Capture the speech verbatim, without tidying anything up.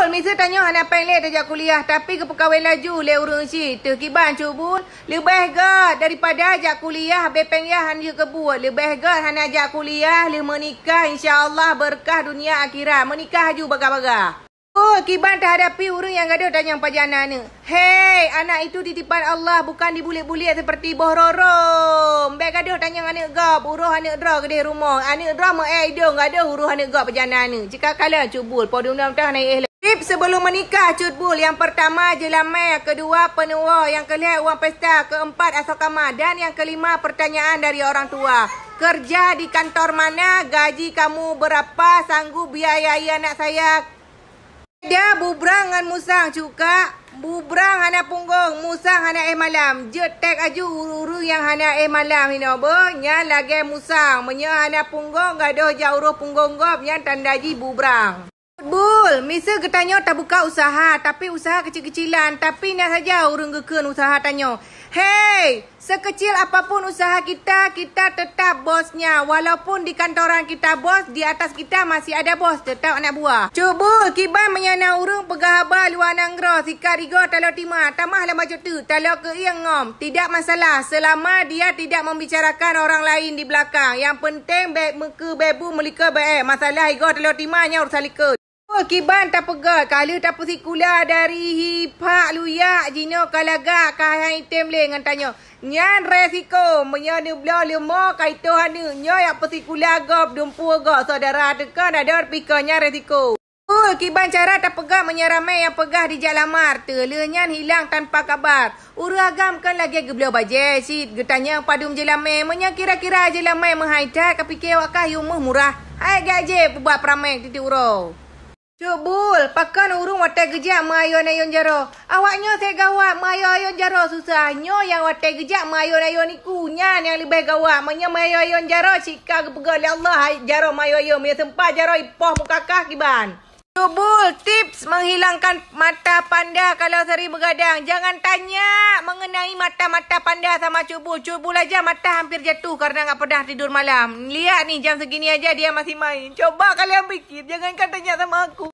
Miseue tanyoe hana péng lé tajak kuliah, tapi geupeukawen laju lé ureuëng cit. Teuh kiban Cut Bul, leubeh gét daripada jak kuliah, abéh péng yah hana jeuet keu buet. Leubeh gét hana jak kuliah, lheueh meunikah, insya Allah beureukat dunia akhirat. Meunikah laju bagah-bagah. Oh, kiban teuhadapi ureuëng nyang gadôh tanyong pajan na aneuëk. Hei, anak itu titipan Allah, bukan dibulik-bulik seperti boh roro. Bék gadôh tanyong aneuëk gob, uroh aneuëk droe keudeh rumoh. Aneuëk droe meu-ék idong gadôh uroh aneuëk gob pajan na aneuëk. Cit ka kalon Cut Bul, po dum-dum teuh na éh lé. Tips sebelum menikah, Cut Bul. Yang pertama, jeulamé. Kedua, penuwoe. Yang kelhèe, uang pesta. Keempat, asoe kama. Dan yang kelima, pertanyaan dari orang tua. Kerja di kantor mana? Gaji kamu berapa? Sanggup biayai anak saya? Beda bubrang ngon musang, Cut Kak. Bubrang hana punggong, musang hana éh malam. Jeuet tek aju ureuëng nyang hana éh malam hinoe beuh, nyan lagée musang. Meunyoe hana punggong, gadôh jak uroh punggong gob, nyan tanda jih bubrang. Cut Bul, miseue geutanyoe tabuka usaha, tapi usaha kecil-kecilan, tapi na saja ureuëng geukheun usaha tanyoe. Hei! Sekecil apapun usaha kita, kita tetap bosnya. Walaupun di kantoran kita bos, di atas kita masih ada bos, tetap anak buah. Cut Bul, kiban meunyoe na ureuëng peugah haba luwa nanggroe, sikat igoe talo tima, tamah lam bacut teuk, talo keuieng ngom. Tidak masalah, selama dia tidak membicarakan orang lain di belakang. Yang penting, bék meukeue bék bu meulikot bék. Masalah igoe talo tima nyan urusan likot. Oh, kiban tapeugét, ka lheueh tapeusikula dari hi phak luyak jinoe ka lagak ka han item lé ngon tanyoe. Nyan resiko, meunyoe neubloe leumo ka itoh aneuëk, nyoe yak peusikula gob, dumpeue gob, syedara teuka nador pih kon nyan resiko. Oh, kiban cara tapeugét meunyoe ramé nyang peugah dijak lamar, teulheueh nyan hilang tanpa kabar. Ureuëng agam kan lagée geubloe bajée cit, geutanyong padum jeulamé, meunyoe kira-kira jeulamé meuhai that, ka pike awak kah yue meuh murah. Hai gak jeh peubuet peuramé tieb-tieb uroe. Cut Bul, pakon ureuëng watée geujak meuayôn-ayôn jaroe? Awak nyoe sét gawat, meuayôn-ayôn jaroe susah. Nyoe nyang watée geujak meuayôn-ayôn iku, nyan nyang leubeh gawat. Meunyoe meuayôn-ayôn jaroe cit ka geupeugah lé Allah, hai jaroe meuayôn-ayôn, meunyoe seumpat jaroe ipoh muka kah kiban. Cut Bul, tips menghilangkan mata panda kalau sering begadang. Jangan tanya mengenai mata-mata panda sama Cut Bul. Cut Bul aja mata hampir jatuh karena nggak pernah tidur malam. Lihat nih, jam segini aja dia masih main. Coba kalian pikir, jangankan tanya sama aku.